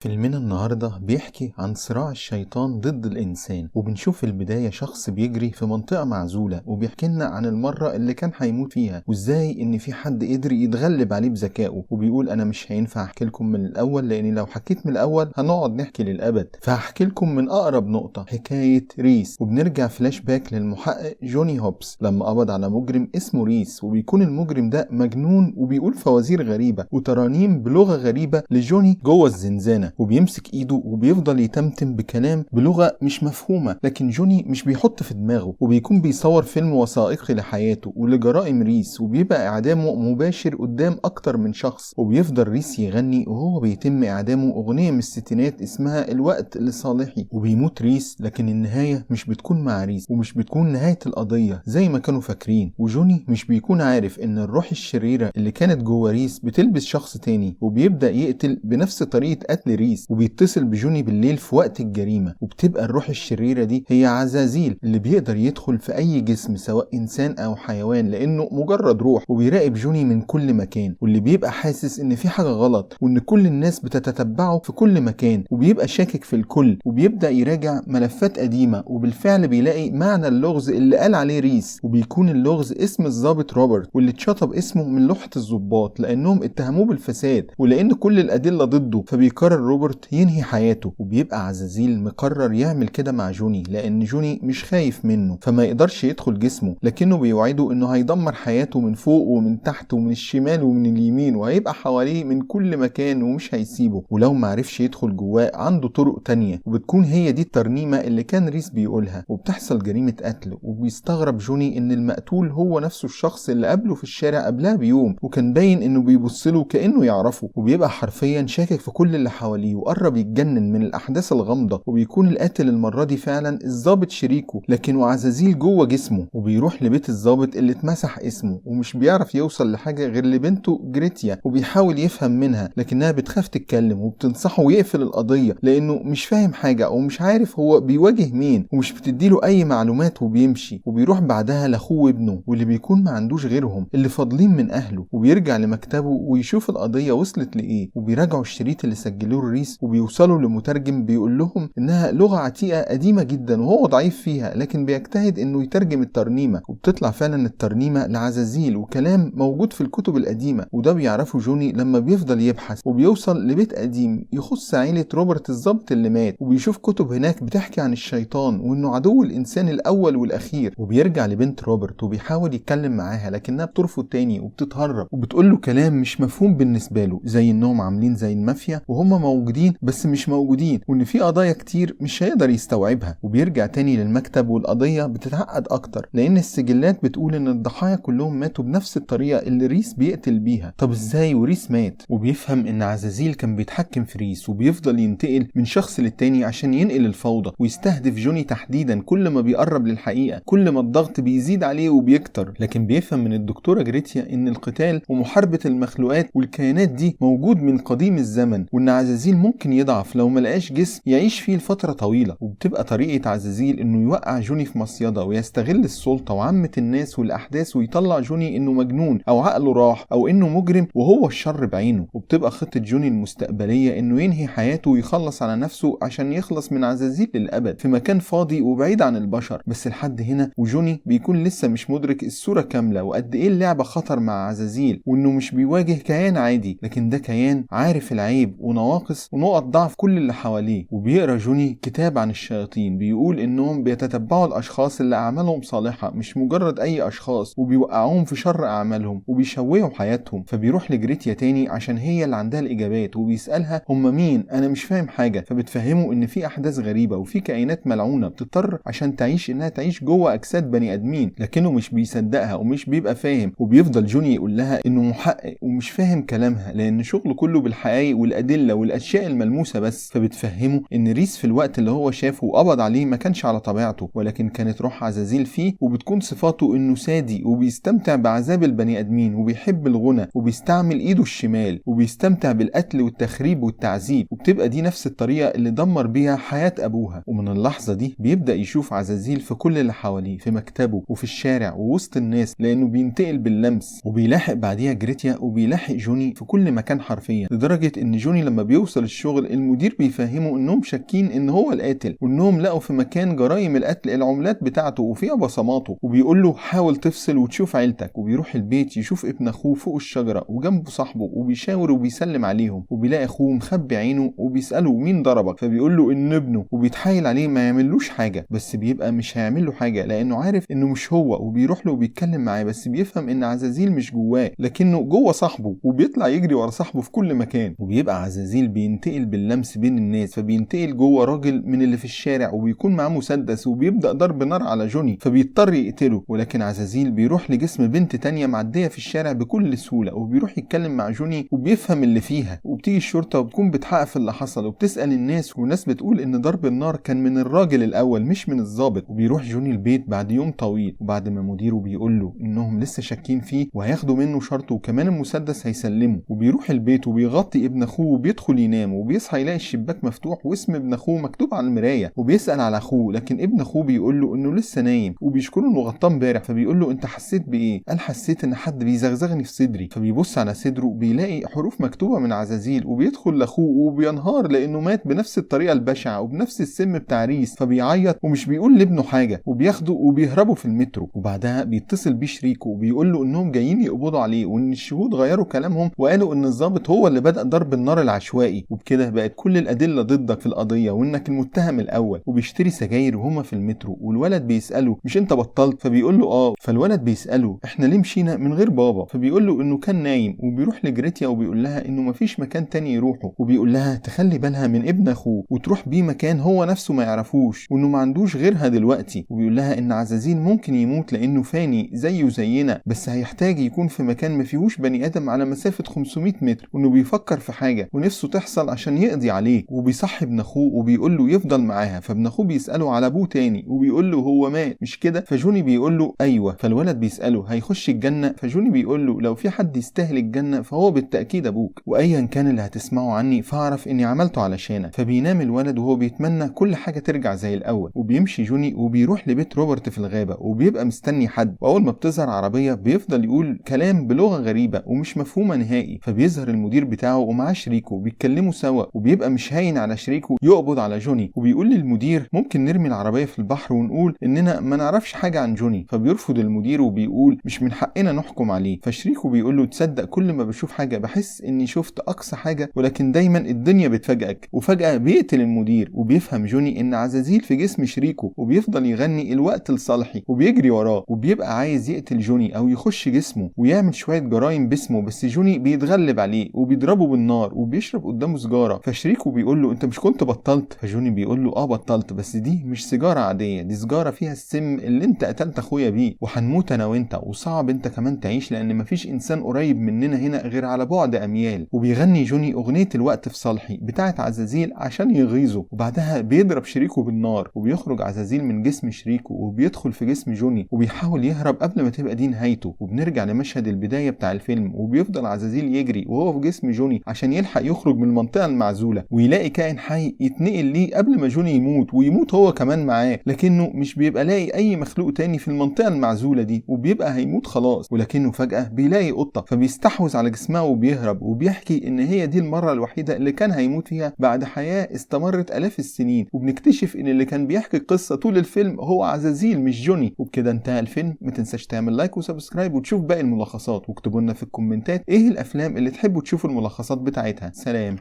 فيلمنا النهاردة بيحكي عن صراع الشيطان ضد الإنسان، وبنشوف في البداية شخص بيجري في منطقة معزولة وبيحكي لنا عن المرة اللي كان هيموت فيها وإزاي إن في حد قدر يتغلب عليه بذكائه، وبيقول أنا مش هينفع أحكي لكم من الأول لأن لو حكيت من الأول هنقعد نحكي للأبد، فهحكي لكم من أقرب نقطة، حكاية ريس. وبنرجع فلاش باك للمحقق جوني هوبس لما قبض على مجرم اسمه ريس، وبيكون المجرم ده مجنون وبيقول فوازير غريبة وترانيم بلغة غريبة لجوني جوه الزنزانة، وبيمسك ايده وبيفضل يتمتم بكلام بلغة مش مفهومة، لكن جوني مش بيحط في دماغه، وبيكون بيصور فيلم وثائقي لحياته ولجرائم ريس، وبيبقى اعدامه مباشر قدام اكتر من شخص، وبيفضل ريس يغني وهو بيتم اعدامه اغنية من الستينات اسمها الوقت لصالحي، وبيموت ريس. لكن النهاية مش بتكون مع ريس ومش بتكون نهاية القضية زي ما كانوا فاكرين، وجوني مش بيكون عارف ان الروح الشريرة اللي كانت جوه ريس بتلبس شخص تاني، وبيبدأ يقتل بنفس طريقة قتل ريس، وبيتصل بجوني بالليل في وقت الجريمة، وبتبقى الروح الشريرة دي هي عزازيل اللي بيقدر يدخل في أي جسم سواء إنسان أو حيوان لأنه مجرد روح، وبيراقب جوني من كل مكان، واللي بيبقى حاسس إن في حاجة غلط وإن كل الناس بتتتبعه في كل مكان، وبيبقى شاكك في الكل، وبيبدأ يراجع ملفات قديمة، وبالفعل بيلاقي معنى اللغز اللي قال عليه ريس، وبيكون اللغز اسم الضابط روبرت واللي اتشطب اسمه من لوحة الضباط لأنهم اتهموه بالفساد ولأن كل الأدلة ضده، فبيقرر روبرت ينهي حياته. وبيبقى عزازيل مقرر يعمل كده مع جوني لأن جوني مش خايف منه فما يقدرش يدخل جسمه، لكنه بيوعده انه هيدمر حياته من فوق ومن تحت ومن الشمال ومن اليمين، وهيبقى حواليه من كل مكان ومش هيسيبه، ولو معرفش يدخل جواه عنده طرق تانية، وبتكون هي دي الترنيمة اللي كان ريس بيقولها. وبتحصل جريمة قتل، وبيستغرب جوني ان المقتول هو نفسه الشخص اللي قابله في الشارع قبلها بيوم، وكان باين انه بيبصله كأنه يعرفه، وبيبقى حرفيا شاكك في كل اللي حواليه وقرب يتجنن من الأحداث الغامضة، وبيكون القاتل المرة دي فعلا الضابط شريكه لكن وعزازيل جوه جسمه، وبيروح لبيت الضابط اللي اتمسح اسمه ومش بيعرف يوصل لحاجة غير لبنته جريتيا، وبيحاول يفهم منها لكنها بتخاف تتكلم وبتنصحه يقفل القضية لأنه مش فاهم حاجة أو مش عارف هو بيواجه مين ومش بتديله أي معلومات، وبيمشي. وبيروح بعدها لأخوه وابنه واللي بيكون ما عندوش غيرهم اللي فاضلين من أهله، وبيرجع لمكتبه ويشوف القضية وصلت لإيه، وبيراجعوا الشريط اللي سجلوه الريس، وبيوصلوا لمترجم بيقول لهم إنها لغة عتيقة قديمة جدا وهو ضعيف فيها، لكن بيجتهد إنه يترجم الترنيمة، وبتطلع فعلا الترنيمة لعزازيل وكلام موجود في الكتب القديمة، وده بيعرفه جوني لما بيفضل يبحث، وبيوصل لبيت قديم يخص عيلة روبرت الضابط اللي مات، وبيشوف كتب هناك بتحكي عن الشيطان وإنه عدو الإنسان الأول والأخير. وبيرجع لبنت روبرت وبيحاول يتكلم معاها لكنها بترفض تاني وبتتهرب وبتقول له كلام مش مفهوم بالنسبة له، زي إنهم عاملين زي المافيا وهم موجودين بس مش موجودين، وإن في قضايا كتير مش هيقدر يستوعبها. وبيرجع تاني للمكتب والقضية بتتعقد أكتر لأن السجلات بتقول إن الضحايا كلهم ماتوا بنفس الطريقة اللي ريس بيقتل بيها، طب إزاي وريس مات؟ وبيفهم إن عزازيل كان بيتحكم في ريس وبيفضل ينتقل من شخص للتاني عشان ينقل الفوضى ويستهدف جوني تحديدا، كل ما بيقرب للحقيقة كل ما الضغط بيزيد عليه وبيكتر. لكن بيفهم من الدكتورة جريتيا إن القتال ومحاربة المخلوقات والكيانات دي موجود من قديم الزمن، وإن عزازيل ممكن يضعف لو ملقاش جسم يعيش فيه لفترة طويلة. وبتبقى طريقة عزازيل إنه يوقع جوني في مصيدة ويستغل السلطة وعامة الناس والأحداث ويطلع جوني إنه مجنون أو عقله راح أو إنه مجرم وهو الشر بعينه. وبتبقى خطة جوني المستقبلية إنه ينهي حياته ويخلص على نفسه عشان يخلص من عزازيل للأبد في مكان فاضي وبعيد عن البشر. بس لحد هنا وجوني بيكون لسه مش مدرك الصورة كاملة وقد إيه اللعبة خطر مع عزازيل، وإنه مش بيواجه كيان عادي لكن ده كيان عارف العيب ونواقص ونقط ضعف كل اللي حواليه. وبيقرأ جوني كتاب عن الشياطين بيقول إنهم بيتتبعوا الأشخاص اللي أعمالهم صالحة مش مجرد أي أشخاص، وبيوقعوهم في شر أعمالهم وبيشوهوا حياتهم. فبيروح لجريتيا تاني عشان هي اللي عندها الإجابات وبيسألها هم مين، أنا مش فاهم حاجة. فبتفهمه إن في أحداث غريبة وفي كائنات ملعونة بتضطر عشان تعيش إنها تعيش جوه أجساد بني آدمين، لكنه مش بيصدقها ومش بيبقى فاهم. وبيفضل جوني يقول لها إنه محقق ومش فاهم كلامها لأن شغله كله بالحقائق والأدلة والأشياء الملموسة بس. فبتفهمه إن ريس في الوقت اللي هو شافه وقبض عليه ما كانش على طبيعته، ولكن كانت روح عزازيل فيه، وبتكون صفاته إنه سادي وبيستمتع بعذاب البني آدمين وبيحب الغنى وبيستعمل إيده الشمال وبيستمتع بالقتل والتخريب والتعذيب. وبتبقى دي نفس الطريقة اللي دمر بيها حياة أبوها. ومن اللحظة دي بيبدأ يشوف عزازيل في كل اللي حواليه، في مكتبه وفي الشارع ووسط الناس، لأنه بينتقل باللمس. وبيلاحق بعديها جريتيا وبيلاحق جوني في كل مكان حرفيا، لدرجة إن جوني لما بيوصل بيوصل الشغل المدير بيفهمه انهم شاكين ان هو القاتل، وانهم لقوا في مكان جرائم القتل العملات بتاعته وفيها بصماته، وبيقول له حاول تفصل وتشوف عيلتك. وبيروح البيت يشوف ابن اخوه فوق الشجرة وجنبه صاحبه، وبيشاور وبيسلم عليهم، وبيلاقي اخوه مخبي عينه وبيساله مين ضربك، فبيقول له ان ابنه، وبيتحايل عليه ما يعملوش حاجة، بس بيبقى مش هيعمل له حاجة لانه عارف انه مش هو، وبيروح له وبيتكلم معاه، بس بيفهم ان عزازيل مش جواه لكنه جوه صاحبه، وبيطلع يجري ورا صاحبه في كل مكان. وبيبقى عزازيل بينتقل باللمس بين الناس، فبينتقل جوه راجل من اللي في الشارع وبيكون معاه مسدس، وبيبدا ضرب نار على جوني فبيضطر يقتله. ولكن عزازيل بيروح لجسم بنت تانية معدية في الشارع بكل سهولة، وبيروح يتكلم مع جوني وبيفهم اللي فيها. وبتيجي الشرطة وبتكون بتحقق في اللي حصل، وبتسال الناس، والناس بتقول ان ضرب النار كان من الراجل الاول مش من الضابط. وبيروح جوني البيت بعد يوم طويل، وبعد ما مديره بيقول له انهم لسه شاكين فيه وهياخدوا منه شرطه وكمان المسدس هيسلمه. وبيروح البيت وبيغطي ابن اخوه وبيدخل ينام، وبيصحى يلاقي الشباك مفتوح واسم ابن اخوه مكتوب على المراية، وبيسال على اخوه لكن ابن اخوه بيقول له انه لسه نايم، وبيشكره انه غطاه امبارح. فبيقول له انت حسيت بايه؟ قال حسيت ان حد بيزغزغني في صدري. فبيبص على صدره بيلاقي حروف مكتوبة من عزازيل، وبيدخل لاخوه وبينهار لانه مات بنفس الطريقة البشعة وبنفس السم بتاع ريس، فبيعيط ومش بيقول لابنه حاجة، وبياخده وبيهربوا في المترو. وبعدها بيتصل بيه شريكه وبيقول له انهم جايين يقبضوا عليه، وان الشهود غيروا كلامهم وقالوا ان الضابط هو اللي بدأ ضرب النار العشوائي، وبكده بقت كل الادلة ضدك في القضية وانك المتهم الاول. وبيشتري سجاير وهما في المترو، والولد بيساله مش انت بطلت؟ فبيقول له اه. فالولد بيساله احنا ليه مشينا من غير بابا؟ فبيقول له انه كان نايم. وبيروح لجريتيا وبيقول لها انه مفيش مكان تاني يروحه، وبيقول لها تخلي بالها من ابن اخوه وتروح بيه مكان هو نفسه ما يعرفوش، وانه ما عندوش غيرها دلوقتي. وبيقول لها ان عزازيل ممكن يموت لانه فاني زيه زينا، بس هيحتاج يكون في مكان ما فيهوش بني ادم على مسافة 500 متر، وانه بيفكر في حاجة ونفسه تحصل عشان يقضي عليه. وبيصحي ابن اخوه وبيقول له يفضل معاها، فابن اخوه بيساله على ابوه تاني وبيقول له هو مات مش كده؟ فجوني بيقول له ايوه. فالولد بيساله هيخش الجنة؟ فجوني بيقول له لو في حد يستاهل الجنة فهو بالتاكيد ابوك، وايا كان اللي هتسمعه عني فاعرف اني عملته علشانك. فبينام الولد وهو بيتمنى كل حاجة ترجع زي الاول. وبيمشي جوني وبيروح لبيت روبرت في الغابة، وبيبقى مستني حد، واول ما بتظهر عربية بيفضل يقول كلام بلغه غريبة ومش مفهومه نهائي. فبيظهر المدير بتاعه ومعاه شريكه بيتكلموا سوا، وبيبقى مش هاين على شريكه يقبض على جوني، وبيقول للمدير ممكن نرمي العربية في البحر ونقول اننا ما نعرفش حاجة عن جوني. فبيرفض المدير وبيقول مش من حقنا نحكم عليه. فشريكه بيقول له تصدق كل ما بشوف حاجة بحس اني شفت اقصى حاجة، ولكن دايما الدنيا بتفاجئك. وفجاة بيقتل المدير، وبيفهم جوني ان عزازيل في جسم شريكه، وبيفضل يغني الوقت لصالحي وبيجري وراه، وبيبقى عايز يقتل جوني او يخش جسمه ويعمل شوية جرايم باسمه، بس جوني بيتغلب عليه وبيضربه بالنار وبيشرب قدامه سجاره. فشريكه بيقول له انت مش كنت بطلت؟ فجوني بيقول له اه بطلت، بس دي مش سيجارة عادية، دي سجاره فيها السم اللي انت قتلت اخويا بيه، وهنموت انا وانت، وصعب انت كمان تعيش لان مفيش انسان قريب مننا هنا غير على بعد اميال. وبيغني جوني اغنية الوقت في صالحي بتاعه عزازيل عشان يغيظه، وبعدها بيضرب شريكه بالنار، وبيخرج عزازيل من جسم شريكه وبيدخل في جسم جوني، وبيحاول يهرب قبل ما تبقى دي نهايته. وبنرجع لمشهد البداية بتاع الفيلم، وبيفضل عزازيل يجري وهو في جسم جوني عشان يلحق يخرج من المنطقة المعزوله، ويلاقي كائن حي يتنقل ليه قبل ما جوني يموت ويموت هو كمان معاه، لكنه مش بيبقى لاقي اي مخلوق تاني في المنطقة المعزوله دي، وبيبقى هيموت خلاص. ولكنه فجاة بيلاقي قطة فبيستحوذ على جسمها وبيهرب، وبيحكي ان هي دي المرة الوحيدة اللي كان هيموت فيها بعد حياة استمرت الاف السنين. وبنكتشف ان اللي كان بيحكي القصة طول الفيلم هو عزازيل مش جوني. وبكده انتهى الفيلم. ما تنساش تعمل like و subscribe وتشوف باقي الملخصات، واكتبوا لنا في الكومنتات ايه الافلام اللي تحبوا تشوفوا الملخصات بتاعتها. سلام.